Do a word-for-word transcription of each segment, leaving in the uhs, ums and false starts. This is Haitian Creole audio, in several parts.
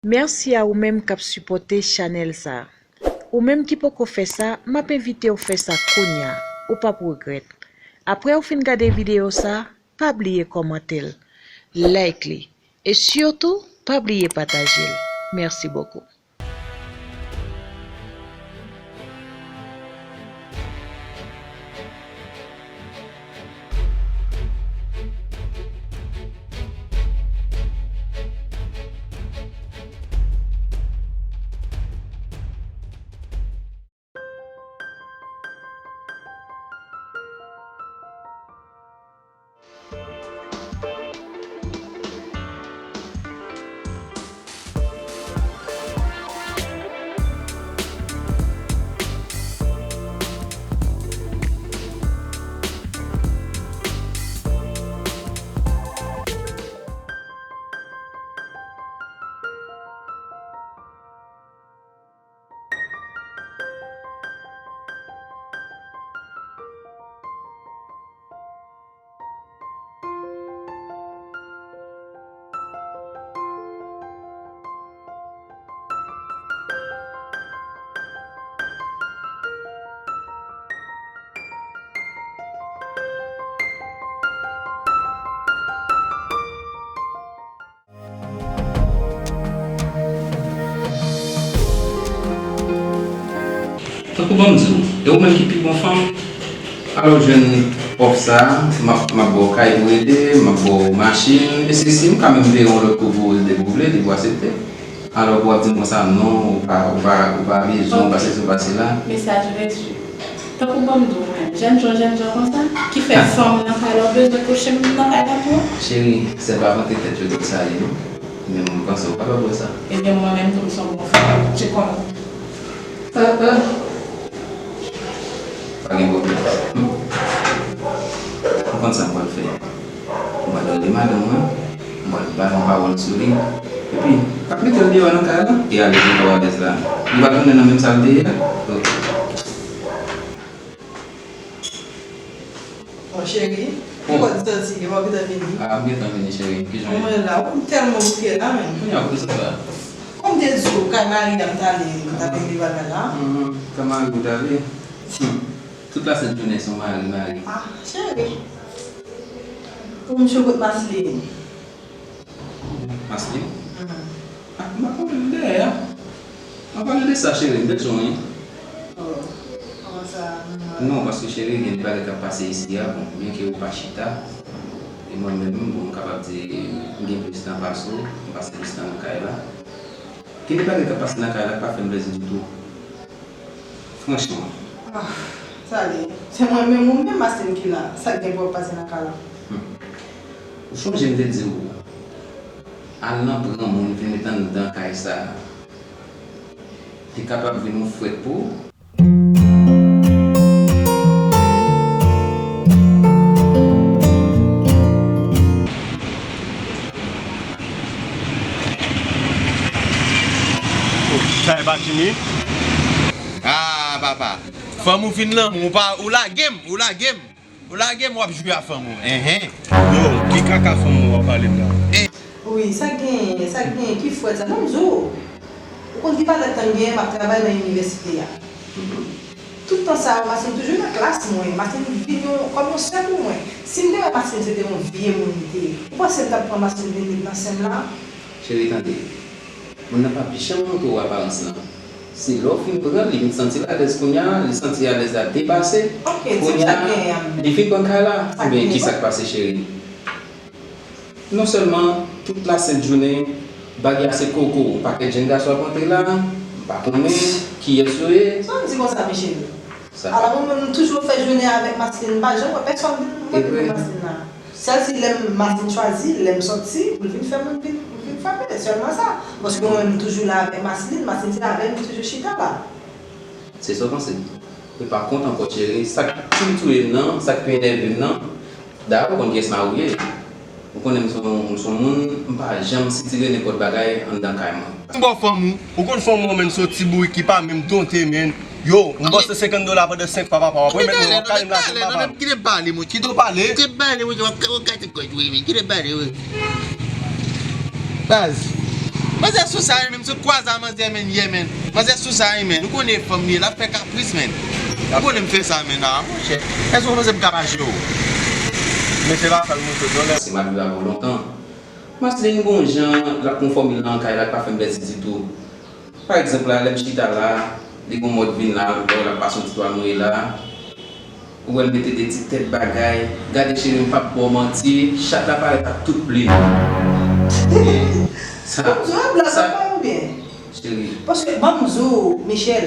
Mèsi a ou menm k ap sipòte chanèl sa. Ou menm ki poko fè sa, m ap envite w fè sa kounya. Ou p ap regrèt. Apre w fin gade videyo sa, pa bliye kòmante l, like li, e sitou, pa bliye pataje l. Mèsi bokou. Tankou ban m di w, e ou menm ki pi bon fanm. Alò, w jwenn òf sa a, m ap, m ap ba w kay pou rete, m ap ba w machin, e si, si m ka menm peye yon lòt kou pou w rete pou w vle, depi w aksepte. Alò, pou w ap di m konsa, non, ou pa, ou pa, ou pa bezwen, ou pa sesi, ou pa sela. Mesaj resi. Tankou ban m di w menm, jènjan, jènjan konsa, ki fè fanm nan kay la, ou bezwen kouche m nan kay la tou? Cheri, sèl pa vante tèt yo tout sa ye, non. Men mwen panse ou kapab wè sa. Ebyen, mwen menm tou, m se yon bon fanm. Ti konnen. Pa gen pwoblèm. Hmm. Ou konn sa m pral fè? M pral rele madanm mwen, m pral ba l yon pawòl sou li. Epi, pa mete l deyò nan kay la. E alèz, li pa alèz la. Li pa tounen nan menm sa l te ye a. Ok. Bon, cheri, kòman w santi? Kòman w gentan vini? Ah, m gentan vini, cheri. Ki jan w ye? Mwen la, ou tèlman bouke la, menm. Kounye a, kote w sot la? Kòm m te di w, kay mari a m t ale, m t ale li bagay la. Mhm. Kay mari w t ale? Hmm. Tout lasent jounen se yon mari, mari. Ah, cheri. Pou m chou kout Maslin. Maslin? Mhm. Ah, m pa konnen, m dèyè a. An palan de sa, cheri, m bezwen w, wi. Oh, kòman sa, mwen? Non, paske, cheri, gen de bagay k ap pase isi a, bon, byenke ou pa chita, e mwen menm, bon, m kapab di, m gen plis tan pase w, m pase plis tan nan kay la. Gen de bagay k ap pase nan kay la k pa fè m plezi ditou. Franchman. Ah, sa li. Se mwen menm ou menm Maslin ki la. Sa k gen pou ap pase nan kay la? Hmm. Ou sonje m te di w, al nan pran moun vin met anndan kay sa a. Li kapab vin yon fwèt pou ou. Sa e pa Jimmy? Ah, papa. Fanm ou fin lanmou, ou pa, ou lage m, ou lage m. Ou lage m, w ap jwe a fanm ou. Enhen. Yo, ki kaka fanm ou w ap pale m la? Wi, sa k genyen, sa k genyen, ki fwèt sa? Ban m di w. Ou konn ki valè tan m genyen, m ap travay nan inivèsite a. Tout tan sa yo, Maslin toujou nan klas mwen. Maslin vin yon, kòm yon sè pou mwen. Si m te wè Maslin se te yon vye moun li te ye, ou panse m t ap pran Maslin vin met nan sen m la? Cheri, tande. Moun nan p ap janm montre w aparans lan. Se lè w fin pran l, li vin santi l alèz kounye a, li santi alèz la depase. Ok, di m sa k genyen an. Kounye a, li fin pran kay la. Sa k genyen? Oubyen ki sa k pase, cheri? Non sèlman tout lasent jounen, bagay a se koko, yon pakèt jèn gason ap antre la, m pa konnen kiyès yo ye. Sa w di konsa, men cheri? Sa. Alò, mwen menm, m toujou fè jounen avèk Maslin, m pa janm wè pèsonn vin mande pou Maslin la. Sèl si lè m Maslin chwazi, lè m sòti, pou l vin fè moun vin, vin frape, sèlman sa. Paske mwen menm, m toujou la avèk Maslin, Maslin se avè l, m toujou chita la. Se sa w panse? E pa kont ankò, cheri, sa k pi touye m nan, sa k pi enève m nan, dayè, ou konn kiyès mari w ye. Ou konnen m se yon, m se yon moun, m pa janm sitire nenpòt bagay anndan kay mwen. M ba w fanm ou, ou konn fanm ou menm se yon ti bourik ki pa menm donte, menm. Yo, m ba w san senkant dola pandan senk fwa, papa, w ap remèt mwen, w ap kale m lajan, papa. Kite m pale, mon. Kite w pale. Kite m pale, mon, w ap, w ap gate kòj, wi, wi. Kite m pale, wi. Baz. Manzè sou sa wi menm, sou kwaza manzè menm, yeah menm. Manzè sou sa wi menm, ou konnen fanm li ye, l ap fè kapris menm. Ou konnen m fè sa menm, a monchè. Èske w panse m ka mache w? Mesye pa fè l monte non lè. Se m ap viv avè w lontan. Maslin gon jan l ap konfòme l nan kay la, l pa fè m plezi ditou. Pa egzanp la, lè m chita la, li gon mòd vin la, ou wè l ap pase yon ti twal mouye la. Ou wè l mete de ti tèt bagay. Gade cheri, m p ap ba w manti, chat la parèt ak tout plim. Sa, sa, cheri. Paske ban m di w, Michel,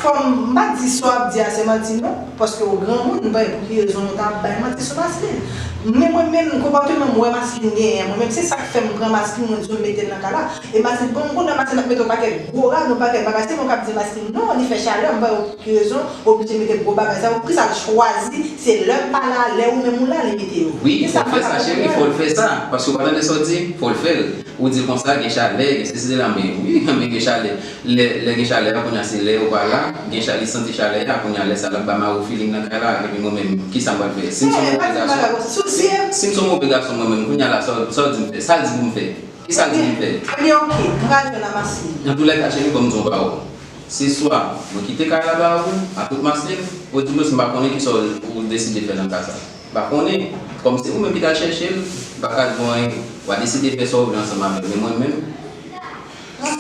fò m, m pa di sa w ap di a se manti non, paske w granmoun, m pa wè pou ki rezon w ta ap bay manti sou Maslin. Men mwen menm, konpòteman m wè Maslin genyen an, mwen menm se sa k fè m pran Maslin, mwen di w m mete l nan kay la. E Maslin, bon, m konnen Maslin ap mete yon pakèt gwo rad, yon pakèt bagay. Se mwen k ap di Maslin non, li fè chalè, m pa wè pou ki rezon, oblije mete gwo bagay sa yo. Poukisa l chwazi, se lè m pa la, lè ou menm ou la, li mete yo? Wi, fò l fè sa, cheri, fò l fè sa. Paske w pa tande sa w di, fò l fè l. Ou di konsa, gen chalè, gen sesi, sela, men wi, men gen chalè. Lè, lè gen chalè a, kounye a se lè ou pa la, gen chalè, li santi chalè a, kounye a lè sa l ap ba mari w feeling nan kay la, epi mwen menm, kisa m pral fè? Si m se yon move gason, si, si m se yon move gason mwen menm, kounye a la, sa, sa w di m fè? Sa l di pou m fè? Kisa l di pou m fè? Ebyen, ok, m pral jwenn a Maslin. Antoulèka, cheri, ban m di w yon pawòl. Se swa mwen kite kay la ba ou, a tout Maslin, odimwens m pa konnen kisa w, ou deside fè nan ka sa. M pa konnen, kòm se ou menm ki t al chèche l, m pa ka di w anyen, w a deside fè sa w vle ansanm avè l. Men mwen menm,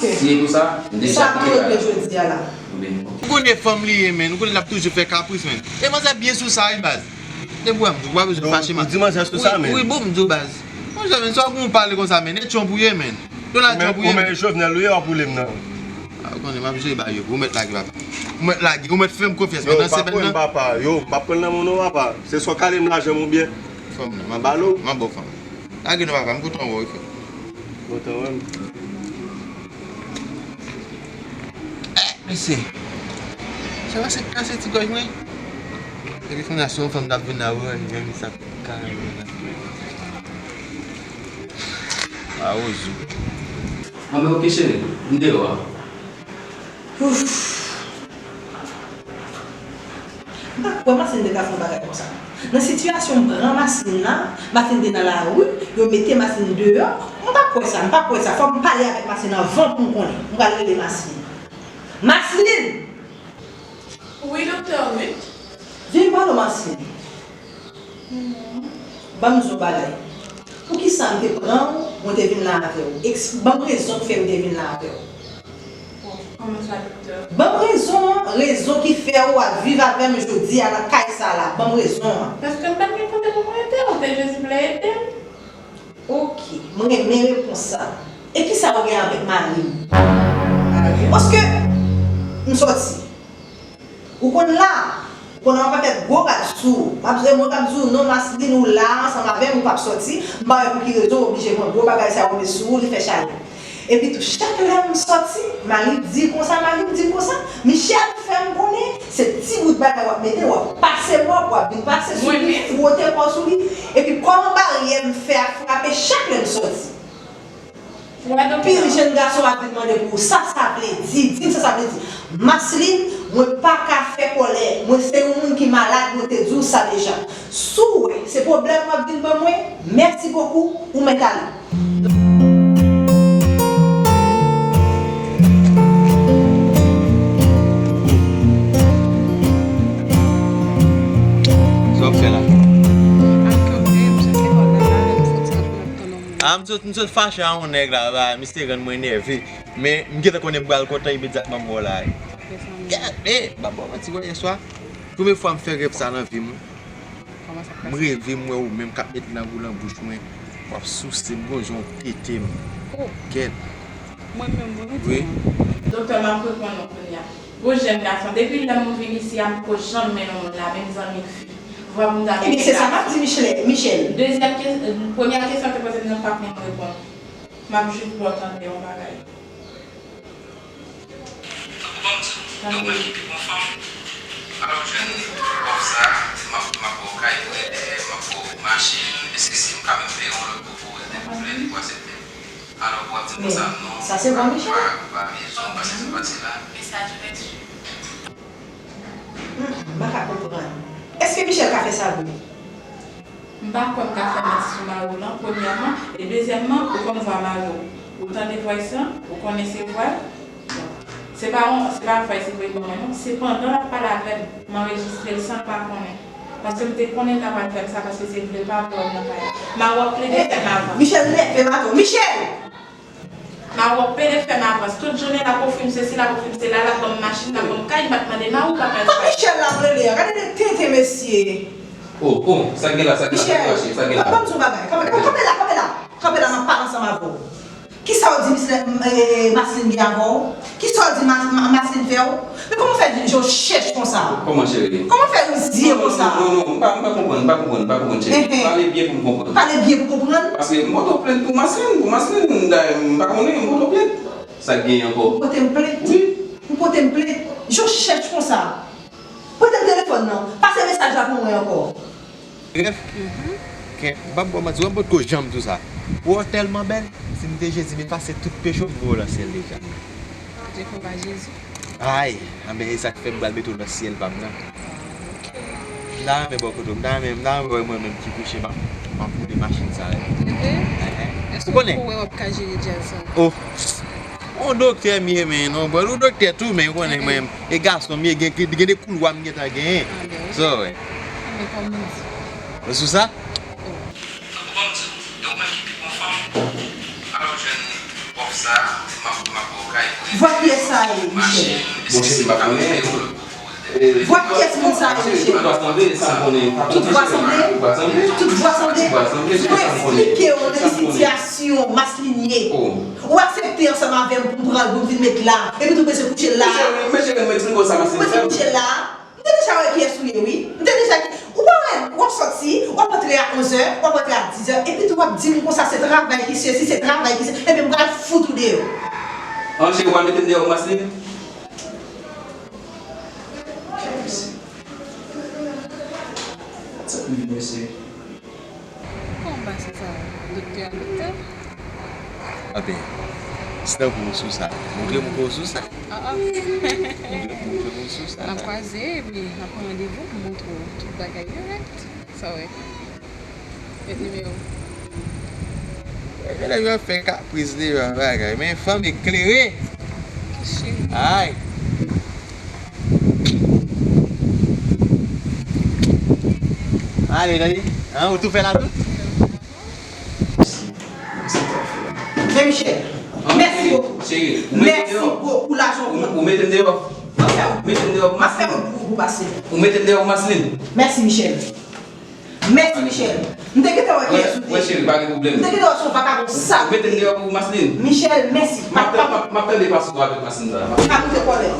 si e pou sa, m deside kite kay la. Sa pou regle jodi a la. Ou konnen fanm li ye, menn. Ou konnen l ap toujou fè kapris, menn. E manzè byen sou sa, wi, baz. Depi w wè m di w, w pa bezwen fache, man. Ou di manzè sou sa, menn. Wi, bon, m di w, baz. Monchè, menn, sa w gen w pale konsa, menn. E tchonp ou ye, menn. Donald Trump ou ye, menn. Ou menm Jovenel ou ye, w ap woule m nan. A, ou konnen, m ap jere ba yo. Ou mèt lage, papa. Ou mèt lage, ou mèt fè m konfyans, menn, nan semèn nan. Yo, m pa pran, papa. Yo, m p ap pran nan men w non, papa. Se swa w kale m lajan m oubyen. Fè m non, m ap ba w, m ap ba w fanm. Lage non papa, m kontan wè w wi frè m. Kontan wè m. Eh, mesye. Sa pase k kase ti gòj mwen. Epi kounye a se yon fanm t ap vin la wi, menm sa kare mwen la. A, ozou. Anben, ok cheri, m deyò a. Ouf. M pa kwè Maslin te ka fè yon bagay konsa. Nan sitiyasyon m pran Maslin la, Maslin te nan lari, yo mete Maslin deyò. M pa kwè sa, m pa kwè sa. Fò m pale avèk Maslin anvan pou m konnen. M pral rele Maslin. Maslin! Wi, doktè Ruth. Vin pale, Maslin. Ban m di w bagay. Poukisa m te pran w, mwen te vin la avè w? Eks-, ban m rezon k fè m te vin la avè w. Bon, kòman sa, doktè? Ban m rezon an, rezon ki fè w ap viv avè m jodi a nan kay sa la. Ban m rezon an. Paske m pa t gen kote pou mwen rete, ou te jis vle ede m. Ok, m renmen repons sa. E kisa w gen avèk mari m? Paske m sòti. Ou konn la, ou konn w ap fè gwo rad sou ou. M ap, se mwen k ap di w non, Maslin, ou la ansanm avè m, ou p ap sòti. M pa wè pou ki rezon w oblije pran gwo bagay sa yo met sou ou, li fè chalè. Epi tou, chak lè m sòti, mari m di konsa, mari m di konsa. Michel fè m konnen se ti bout bagay w ap mete, w ap pase mòp, w ap vin pase sou li, fwote kò w sou li. Epi kòman baryè m fè ap frape chak lè m sòti. Anpil jèn gason ap vin mande pou ou sa sa vle di, di m sa sa vle di. Maslin, mwen pa ka fè kòlè. Mwen se yon moun ki malad, mwen te di w sa deja. Si w wè se pwoblèm w ap vin ban mwen, mèsi bokou, ou mèt ale. Sa w ap fè la? A, m sot, m sot fache a yon nèg la, ba, misye rann mwen nève. Men, m gentan konnen m pral kontan imedyatman m wè w la. Gade, m ap ba w manti, wè, yèswa, premye fwa m fè rèv sa nan vi m, wi. M reve m wè ou menm k ap met lang ou nan bouch mwen, w ap souse m, gon jan w pete m. Kèt. Mwen menm, wi, wi. Doktè, m ap reponn ou kounye a. Gwo jèn gason, depi lè m vin isi a, m poko janm mennen yon moun la, menm zanmi fi. Vwa pou m ta mete. Ebyen, se sa m ap di Michel, Michel. Dezyèm ke-, premyè kesyon ke poze m nan, m p ap menm reponn. M ap jis ba w tande yon bagay. Tankou ban m di w, donk mwen ki pi bon fanm. Alò, jwenn kòb sa, m ap, m ap ba w kay mwen, m ap ba w machin, èske si m ka menm peye yon lòt bobo, èske w aksepte? Alò, w ap di m konsa, non, sa se bon, Michel? Pa, pa rezon, pa sesi, pa sela. Mesaj reçu. Hmm, m pa ka konprann. Èske Michel ka fè sa vre? M pa kwè m ka fè manti sou mari w lan, premyèman, e dezyèmman, ou konn vwa mari w. Ou tande voice lan? Ou konnen se vwa l? Bon. Se pa yon, se pa voice li voye ban mwen, non. Se pandan l ap pale avè m, m anrejistre l san l pa konnen. Paske m te konnen l ta pral fè m sa, paske se vre l pa vle wè m nan kay la. Mawo ap plede fè m avans. Michel, leve maten. Michel! Mawo ap plede fè m avans. Tout jounen, l ap ofri m sesi, l ap ofri m sela, l ap ban m machin, l ap ban m kay, m pa t mande Mawo, papa. Kot Michel l ap rele a? Gade de tenten mesye. Oh, oh, sa k gen la, sa k gen la, sa k mache, sa k gen la. Ban m di w bagay. Kanpe, kanpe, kanpe la, kanpe la. Kanpe la, m ap pale ansanm avè w. Kisa w di Miss, eh, eh, Maslin gen avè w? Kisa w di Ma-, Ma-, Maslin fè w? Men kòman fè di yon chèch konsa? Kòman, cheri? Kòman fè yon zye konsa? Non, non, non, m pa, m pa konprann, m pa konprann, m pa konprann, cheri. Ehe. Pale byen pou m konprann. Pale byen pou konprann? Paske m pote w plent pou Maslin, pou Maslin, m pa konnen, m pote w plent. Sa k genyen ankò? Ou pote m plent? Wi. Ou pote m plent? Yon chèch konsa. Pote m telefòn nan. Pase mesaj la pou mwen ankò. Bref, ke, m p ap ba w manti, m potko janm di w sa. Ou tèlman bèl, si m te Jezi, m efase tout peche w, m voye w nan syèl deja. Jefova Jezi. Ay, anben, e sa k fè m pral mete w nan syèl pa m nan. M ta renmen bò kote w, m ta renmen, m ta renmen wè mwen menm ki kouche, m ap, m ap woule machin sa la. Ehe. Ehe. Èske ou konnen? Ou wè w ap ka jere djaz sa? Oh. Yon doktè m ye, men, non, bro, yon doktè tou, men, ou konnen, mwen, e gason m ye, gen, gen, gen de koulwa m gentan genyen. Ah, ben, ok. So, wè. Ah, men kòman di? Ou sou sa? Oh. Ou konn di, e ou menm ki pi bon fanm, alò jwenn pwòf sa, m ap, m ap ba w kay pou li. Vwa kiyès sa ye, Michel? Monchè, m pa konnen. Vwa kiyès moun sa yo, Michel? Tout vwa sanble? Tout vwa sanble? Mwen eksplike w nan ki sitiyasyon Maslin ye. Ou aksepte ansanm avè m pou m pran l, pou m vin met la, epi tou bezwen kouche la. Mesye, mesye, mwen eksplike w sa Maslin fè m. Ou bezwen kouche la. M te deja wè kiyès ou ye, wi. M te deja, ou pa wè, w ap sòti, w ap antre a onzè, w ap antre a dizè, epi tou w ap di m konsa se travay ki sesi, se travay ki se, epi m pral fout ou deyò. An cheri, w pral mete m deyò pou Maslin? Sa pou vin mesye. Kòman se sa? Doktè a, doktè? Anben, se tankou w sou sa. Montre m ke w sou sa. Ah, ah. Montre m, montre m w sou sa. N ap kwaze, epi n ap pran randevou pou m montre w tout bagay yo nèt. Sa w wè? Met nimewo. Medam yo ap fè kapriz devan bagay, men fanm eklere. Cheri. Ay. Ale, tande. An, ou tou fè la tou? Men Michel, mèsi bokou. Cheri, ou mete m deyò. Mèsi bokou, lajan w pran. Ou mete m deyò. Ou mete m deyò pou Maslin. M ap fè wout pou ou pou pase. Ou mete m deyò pou Maslin. Mèsi, Michel. Mèsi, Michel. M te gentan wè kiyès ou te ye. Wè, cheri, pa gen pwoblèm. M te gentan wè se yon vakabon sal. Ou mete m deyò pou Maslin. Michel, mèsi. M ap, m ap, m ap tande pase w avèk Maslin sa. Pa moute kòlè.